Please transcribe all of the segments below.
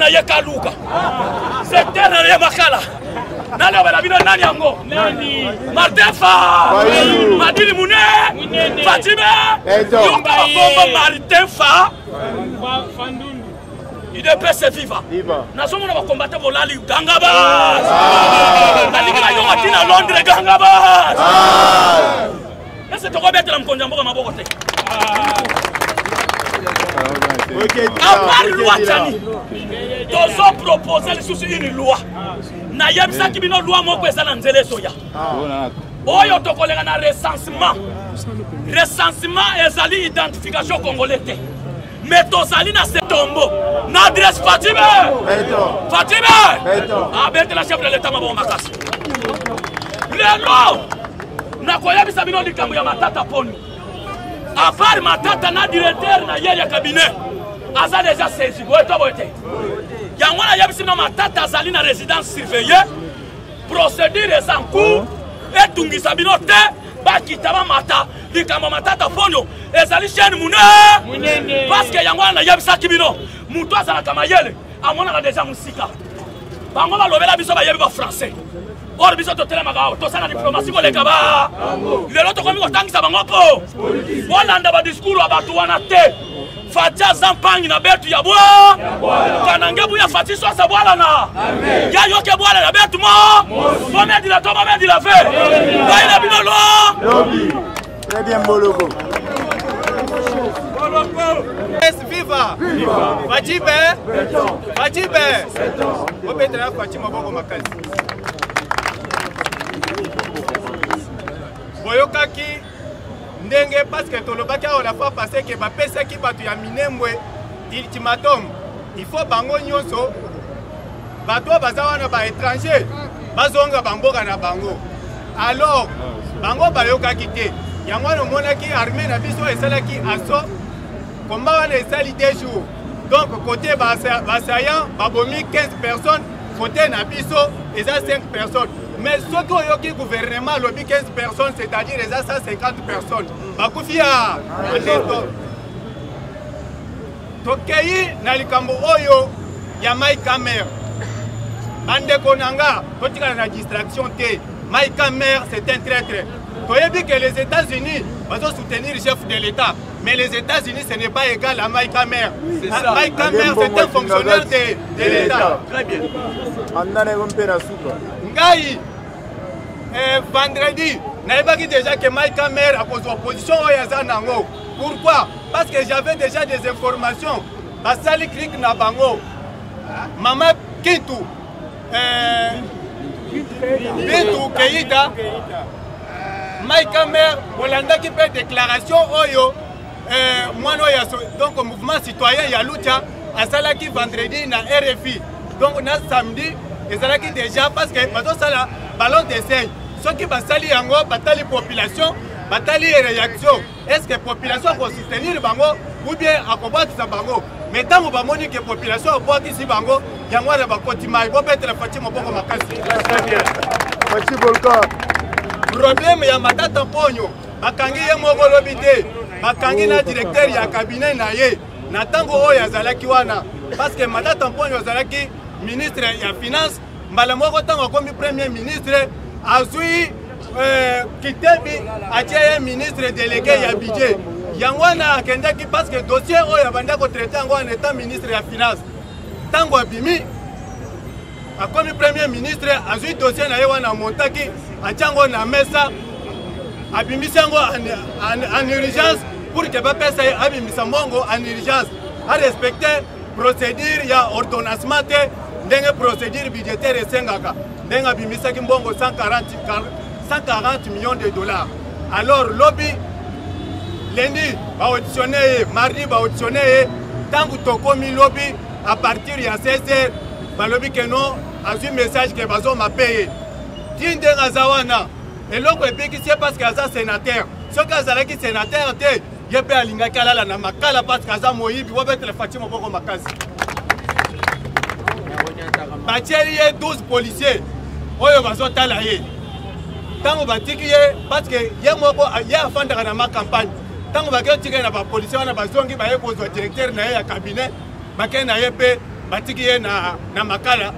na ye Kaluka, secteur na ye Makala. Nalobela bino nani yango? Martin Fa, Madili Mune, Fatime, yoka bakombo Martin Fa. Udps viva. Nazomona bakombate bolali ganga bas. Nalingi bayoka ntina Londres ganga bas. Ese tokobetela mokonzi ya mboka maboko te. Apart loi Tshiani, tozo propose lisusu une loi. Nayebisaki bino loi moko eza na nzela ezoya. Oyo tokoleka na recensement. Recensement ezali identification congolais te. Mais tozali na setombo na adresse Fatime. Fatime. Abetela chef de l'État maboko makasi. Lelo nakoyebisa bino likambo ya Matata Ponyo. À part Matata na directeur na ye ya cabinet aza déjà saisi boye to boye te. Yango nayebisi bino Matata azali na résidence surveillée, procédure eza en cours, etungisa bino te, bakita bamata. Likambo Matata Ponyo ezali chaîne munene, parce que yango wana nayebisaki bino moto azalaka mayele amonaka deja mosika. Bango balobela biso bayebi ba français, or biso totelemaka awa tosala diplomatie koleka ba lelo tokomi kotangisa bango mpo bolanda ba discours ya bato wana te. Fatshi aza mpangi na betu ya bwa kanange buya Fatshi sosa bwala na ya yoke bwala na betu mo bomedila to bomedila ve baina bino lo Très bien Boloko. Viva! Fatshi be! Fatshi be! Obetela Fatshi maboko makasi. Boyokaki ndenge parce que tolobaki awa la fois passée que bapesaki bato ya Minembwe ultimatum, il faut bango nyonso bato oyo baza wana ba étranger bazonga bamboka na bango. Alors bango bayokaki te, yango wana omonaki armée na biso esalaki assaut, combat wana esali 2 jours. Donc côté basaillant babomi 15 personnes, côté na biso eza 5 personnes. Mais soki oyoki gouvernement alobi 15 personnes, c'est-à-dire eza 150 personnes bakufi ya désordre. Tokei na likambo oyo ya Mike Hammer. Bandeko na nga, totikala na distraction te. Mike Hammer, c'est un traître. Toyebi que les États-Unis bazo soutenir chef de l'État, mais les États-Unis ce n'est pas égal à Mike Hammer. Mike Hammer, c'est un fonctionnaire de l'État. Très bien. Ngai, vendredi, nayebaki déjà que Mike Hammer akozwa position oyo aza nango. Pourquoi? Parce que j'avais déjà des informations. Basali clique na bango. Mama Kintu, Bintu Keita, Mike Hammer, bolandaki pe déclaration oyo, mwana oyo donc mouvement citoyen ya Lucha asalaki vendredi na RFI. Donc na samedi ezalaki déjà parce que bazosala ballon d'essai. Soki basali yango batali population, batali réaction. Est-ce que population ako soutenir bango ou bien akobwakisa bango? Mais ntango bamoni ke population abwakisi bango, yango wana bakoti mai. Bobetela Fatshi maboko makasi. Fatshi Volcan. Problème ya Matata Ponyo, bakangi ye moko lobi te, bakangi na directeur ya cabinet na ye na ntango oyo azalaki wana, parce que Matata Ponyo azalaki ministre ya finance. Mbala moko ntango akomi premier ministre, azwi Kitebi atie ye ministre délégué ya budget. Yango wana akendaki parce que dossier oyo abandaki kotraite yango en étant ministre ya finance. Ntango abimi akomi premier ministre, azwi dossier na ye wana amontaki, atie yango na mesa, abimisi yango en urgence pour que bapesa ye abimisa mbongo en urgence, arespecte procédure ya ordonnancement te ndenge procédure budgétaire esengaka, ndenge abimisaki mbongo 140 millions de dollars. Alors lobi lundi ba auditionné ye, mardi ba auditionné ye, ntango tokomi lobi à partir ya 16h balobi ke non, azwi message ke bazoma pe ye. Ti ndenge aza wana eloko ebikisi ye parce que aza sénateur. Soki azalaki sénateur te, ye mpe alingaki alala na makala parce que aza moyibi. Bobetela Fatshi maboko makasi. Batieli ye 12 policiers oyo bazotala ye ntango batiki ye, parce que ye moko ye afandaka na ma campagne. Ntango bakei otika ye na bapolisier wana, bazongi baye kozwa directeur na ye ya cabinet, bakei na ye mpe Batiki ye na, na Makala,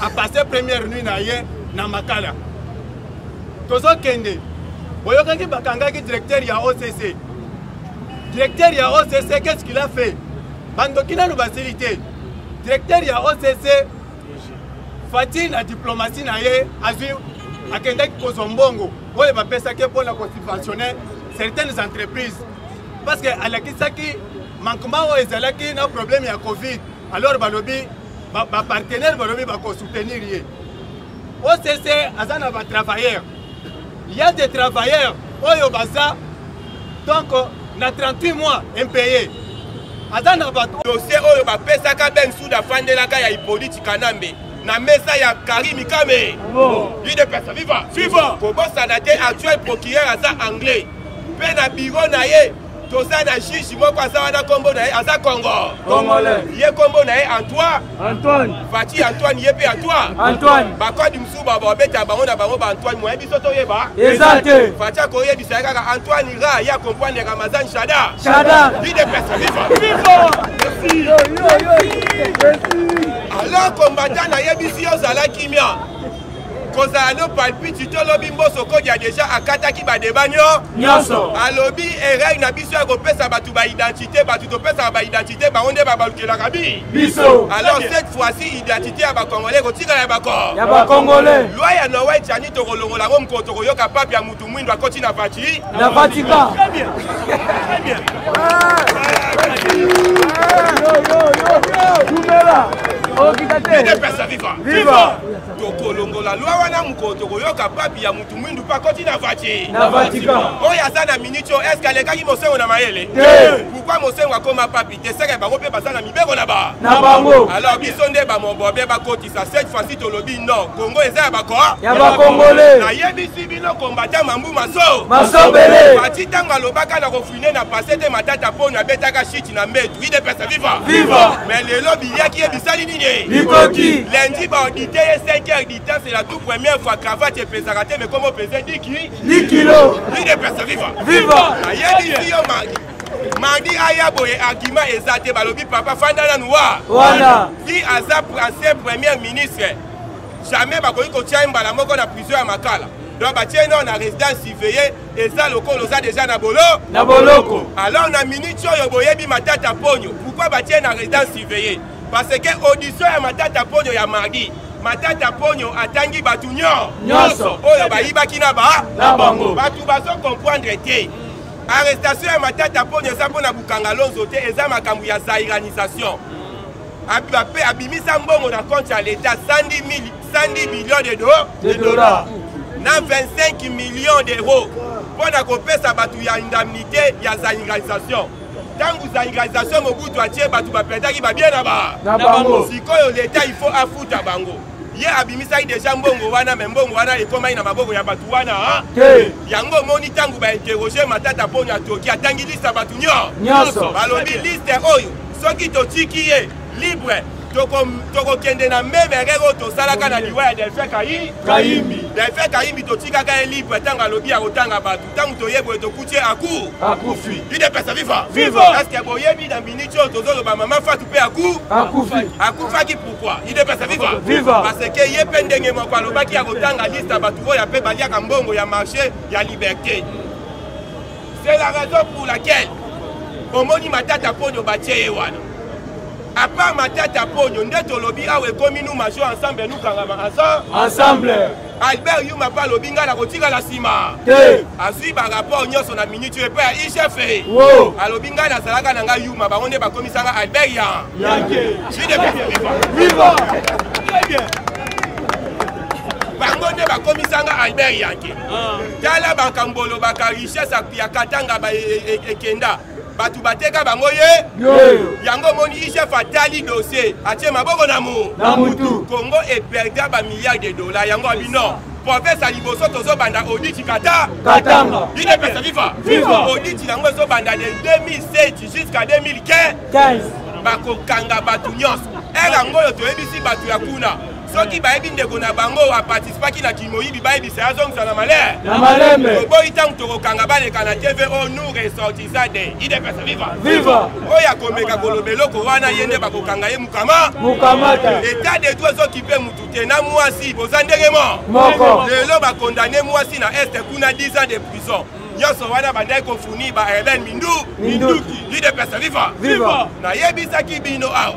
apasse première nuit na ye na Makala. Tozokende, boyokaki bakangaki directeur ya OCC. Directeur ya OCC, qu'est-ce qu'il a fait? Bandoki nanu basili te. Directeur ya OCC Fatih na diplomatie na ye azwi akendaki kozwa mbongo oyo bapesaki mpo na kosubventionne certaines entreprises parce que alakisaki manquement oyo ezalaki na problème ya Covid. Alors balobi bapartenaire balobi bakosoutenir ye. OCC aza na batravailleurs, il y a des travailleurs oyo baza donc na 38 mois impayé, aza na bato. Dossier oyo bapesaka Ben Suda afandelaka ya Hippolyte Kanambe na mesa ya Karimi Kame. UDPS viva! Viva! Kobosana te, actuel procureur aza anglais, mpe na bureau na ye toza na juge moko aza wana, nkombo na ye aza Congo Congolais, ye nkombo na ye Antoine Antoine Fati Antoine, ye mpe Antoine Antoine. Bakode mosusu babeta bango na bango ba Antoine moye biso toyeba eza te. Fati akoyebisa ye kaka Antoine ra ye akomprendre Ramazan Shada. Shada. UDPS viva! Viva! Alors combattant, nayebisi yo, ozala kimia, kozala no palpiti. Tolobi Mboso Kodia deja akataki badeba nyonso. Alobi erreur na biso ya kopesa bato baidentité. Bato topesaka baidentité, bango nde babalukelaka bi biso. Alors cette fois-ci identité ya bacongolais ekotikala ya bako ya bacongolais. Loi ya Noël Tshiani tokolongola yango mokolo tokoyoka pape ya mutu mwindo akoti na Vati na Vatican. Très bien. Très bien. Dumela okita te. UDPS viva! Viva! Tokolongola loi wana mokolo tokoyoka pape ya mutu mwindu mpe akoti na Vati na Vatican. Oyo aza na miniti oyo, est-ce alekaki Mosengo na mayele? Te. Pourquoi Mosengo akoma papi te? Seke bango mpe baza na mibeko na ba na bango. Alors biso nde bamobobe bakotisa. Cette fois-ci tolobi non, Congo eza ya bako ya bacongolais. Nayebisi bino, combattant Mambu Maso Masobele. Fati ntango alobaka na kofine na pase te, Matata Poni abetaka shiti na mbetu. UDPS viva! Viva! Mais lelo biliaki ye bisali nini? Likoki. Lundi baaudite ye 5 heures du temps, c'est la toute première fois cravate epesaka te, mais kombo pese diki 10 kilo. UDPS viva! Viva! Nayebisi yo, mardi, mardi aya boye, argument eza te. Balobi papa fanda nanu wa wana. Si aza ancien premier ministre, jamais bakoki kotia ye mbala moko na prison ya Makala. Donc batie ye nao na résidence surveillée, eza lokola oza déjà na bolo na boloko. Alors na minute oyo boyebi Matata Ponyo pourquoi batie na résidence surveillée? Parce que audition ya Matata Ponyo ya mardi, Matata Ponyo atangi bato nyonso oyo bayibaki na ba na bango. Bato bazocomprendre te, arrestation ya Matata Ponyo eza mpona Bukanga Lonzo te, eza makambo ya zaïrianisation. Mpe abimisa mbongo na compte ya l'État, 110 millions de dollars na 25 millions d'euros mpo na kopesa bato ya indemnité ya zaïrianisation. Ntango zaïrianisation, Mobutu atie bato baperdaki babien na ba na bango. Sikoyo l'État, il faut afuta bango. Ye abimisaki deja mbongo wana, me mbongo wana ekomaki na maboko ya bato wana te. Yango omoni ntango bainterroge Matata Ponyo, atoki atangi liste ya bato nyonso. Balobi liste oyo, soki totiki ye libre, tokokende na même erreur oyo tosalaka na liwa ya Delphin Kayi Kayimbi. Delphin Kayimbi, totikaka ye libre ntango alobi ya kotanga bato. Ntango toyeboye, tokuti ye aku akufi. UDPS viva! Viva! Est-ce boyebi na miniti oyo tozoloba, mama Fatu mpe aku akufi. Akufaki pourquoi? UDPS viva! Viva! Parce que ye mpe ndenge moko alobaki ya kotanga liste ya bato oyo mpe baliaka mbongo ya marché ya liberté. C'est la raison pour laquelle omoni Matata Ponyo batie ye wana. À part Matata Ponyo nde tolobi awa ekomi nous marchons ensemble, nous kangama ensemble. Ensemble. Albert Yuma mpe alobi ngai na kotikala nsima te. Azwi barapport nyonso na minute oyo epai ya IGF. Wo alobi ngai nazalaka na ngai Yuma, bango nde bakomisanga Albert ya Yanke. UDPS viva! Viva! Très bien. Bango nde bakomisanga Albert Yanke. Tala makambo olobaka, richesse ya Katanga ekenda, bato bateka bango ye yoyo. Yango omoni IGF atali dossier, atie maboko na mu na mutu. Congo eperda bamilliard de dollars. Yango abi non, province ya liboso tozobanda audit kata Katanga. UDPS viva! Viva! Audit yango ezobanda de 2007 jusqu'à 2015. 15. Bakokanga bato nyonso. Ere yango oyo toyebisi bato ya kuna. Soki bayebi ndeko na bango aparticipaki na kimoyibi, bayebisa ye azongisa na malere Na malembe. Toboyi ntango tokokanga baleka na TV oyo, nous ressortissants de UDPS viva. Viva. Oyo akomeka koloba eloko wana, ye nde bakokanga ye mukama. Mukamata. État de droit ezokipe mutu te na mwasi boza ndenge mo moko. Lelo bakondane mwasi na Est kuna 10 ans de prison. Nyonso wana bandaki kofournir ba rebelles mindu minduki. UDPS viva. Viva. Nayebisaki bino awa,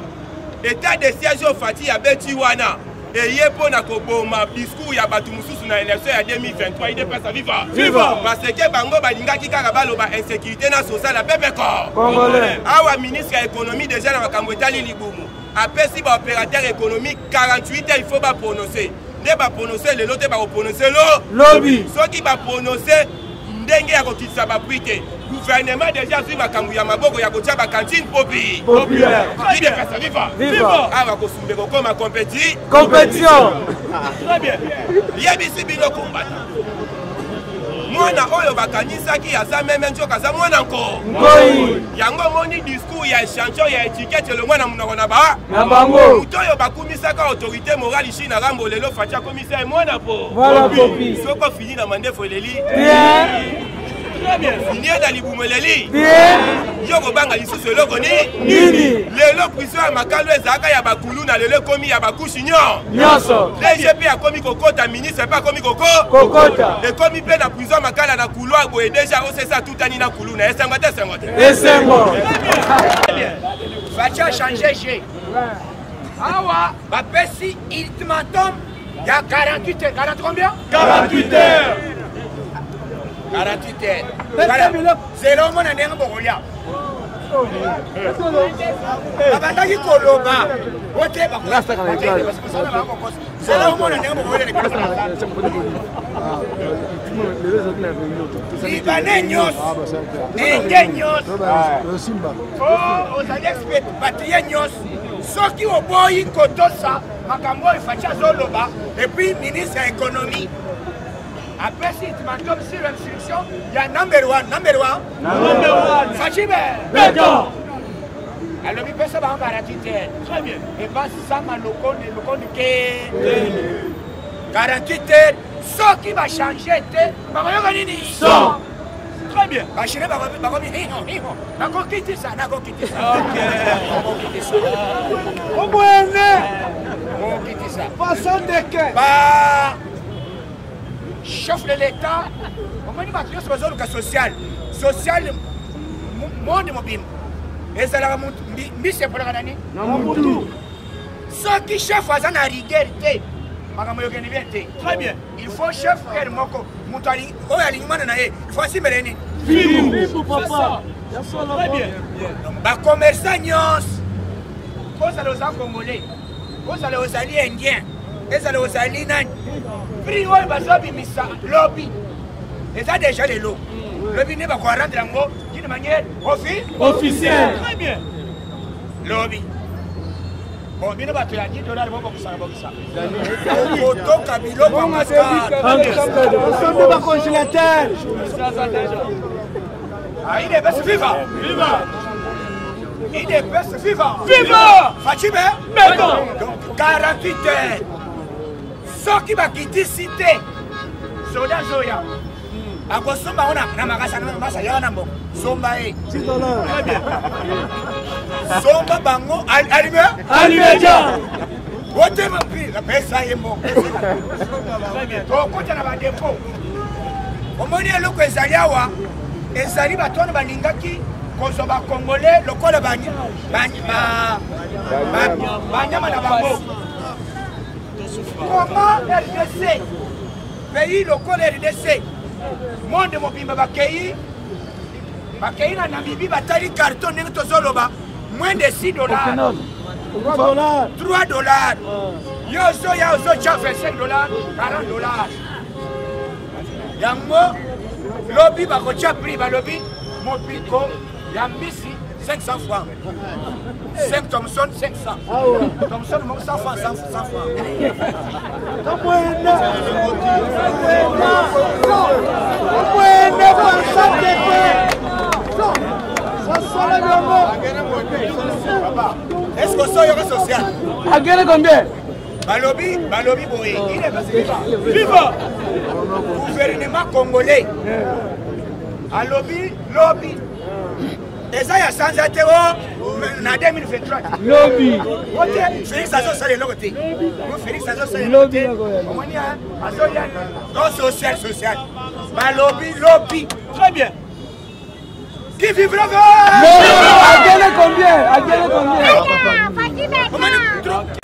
état de siège oyo Fatshi abeti wana eye mpo na koboma discours ya bato mosusu na élection ya 2023. UDPS viva. Viva. Parce que bango balingaki kaka baloba insécurité na sociale ya peuple corps congolais. Awa ministre ya économie déjà na makambo etali libumu apesi baopérateur économique 48 heures, il faut baprononce. Nde baprononce lelo te, bakoprononce lo lobi. Soki baprononce ndenge ya kokitisa baprix te, gouvernement déjà azwi makambo ya maboko ya kotia bacantine popi populaire. UDPS viva. Viva. Awa kosumbe kokoma compéti compétition. Très bien. Yebisi bino, kombata mwana oyo bakanisaki aza meme, nzoka aza mwana nko nkoi. Yango omoni discours ya échantillon ya étiquette elongwa na monoko na ba na bango. Moto oyo bakumisaka autorité morale Chine Rambo, lelo Fatshi akomisa ye mwana po mwana popi. Soko fini na mandefu eleli bien. Très bien. Fini ye na libumu eleli bien. Yo kobanga lisusu eloko ni nini? Lelo prison ya Makalo ezalaka ya bakulu na lelo ekomi ya bakushi nyon nyonso. DG mpe akomi kokota, ministre mpe akomi koko kokota. Ekomi mpe na prison Makala na couloir boye déjà osesa atutani na kulu na esengo te, esengo te. Esengo. Fatshi a changé jeu. Awa bapesi ultimatum ya 48 heures. 40 combien? 48 heures. 48 heures. Voilà. Zelo omona ndenge bokolia. Babandaki koloba ote zelo omona ndenge bokolia. Libanais nyonso, indien nyonso, ozali expatrié nyonso, soki oboyi kotosa makambo oyo Fatshi azoloba, et puis ministre ya économie apesi ultimatum sur instruction ya number one, number one, number one. Fatshi be Beton. Alobi pesa bango 48 heures. Très bien. Epa sama lokonde lokonde ke 48 heures, soki bachange te, bakoyoka nini? Son. Très bien. Bachine bakomi hiho hiho, nakokitisa, nakokitisa, nakokitisa. Omwene. Kokitisa. Façon de ba chef de l'État. Omoni bato nyonso bazoluka social, social. Monde mobimba ezalaka mbisi epolaka nani? Na mutu. Soki chef aza na rigueur te, makambo yokende bien te. Très bien. Il faut chef ere moko, moto oyo alingi mwana na ye, il faut asimbele nini? Fimbu, papa. Très bien. Bacommerçant nyonso, ozala oza congolais, ozala ozali indien, ezala ozali nani, prix oyo bazobimisa lobi eza déjà lelo. Lobi nde bakorendre yango d'une manière officielle. Très bien. Lobi, bon, bino bato ya 10 dollar, bobokisaka bokisa kotoka biloko ya mascar. Osombi bacongélateur. UDPS viva. Viva. UDPS viva. Viva. Fatshi be Beton. Donc 48 heures, soki bakitisi te, soda zoya akosomba ngo na makasa na mabasa yaka na mbongo, somba ye. Très bien. Somba bango alime. Alimeja. Otema mpi napesa ye mbongo. Très bien. Tokota na badépôts. Omoni eloko ezali awa, ezali bato wana balingaki kozwa bacongolais lokola banyama na bango. Comment RDC, pays lokola RDC, monde mobimba bakei na Namibie, batali carton ndenge tozoloba, moins de 6 dollars, 3 dollars, yo ozoya ozotya 25 dollars, 40 dollars. Yango lobi bakotya prix, balobi mopiko ya mbisi 500 francs, 5 thomson 500, thomson moko 100 francs, 100 francs. Kamwene. Kamwene fansatete. Sasala biongo. Est ce que osoyoka social? Agere combien? Balobi, balobi boye. Viva! Gouvernement congolais. Alobi, lobi. Eza ya sanza te o na 2023. Lobi. Ote Félix azosala eloko te. Félix azosala eloko te. Omoni azoya non social social. Balobi lobi. Très bien. Qui vivra verra. Agele combien? Agele combien? Omoni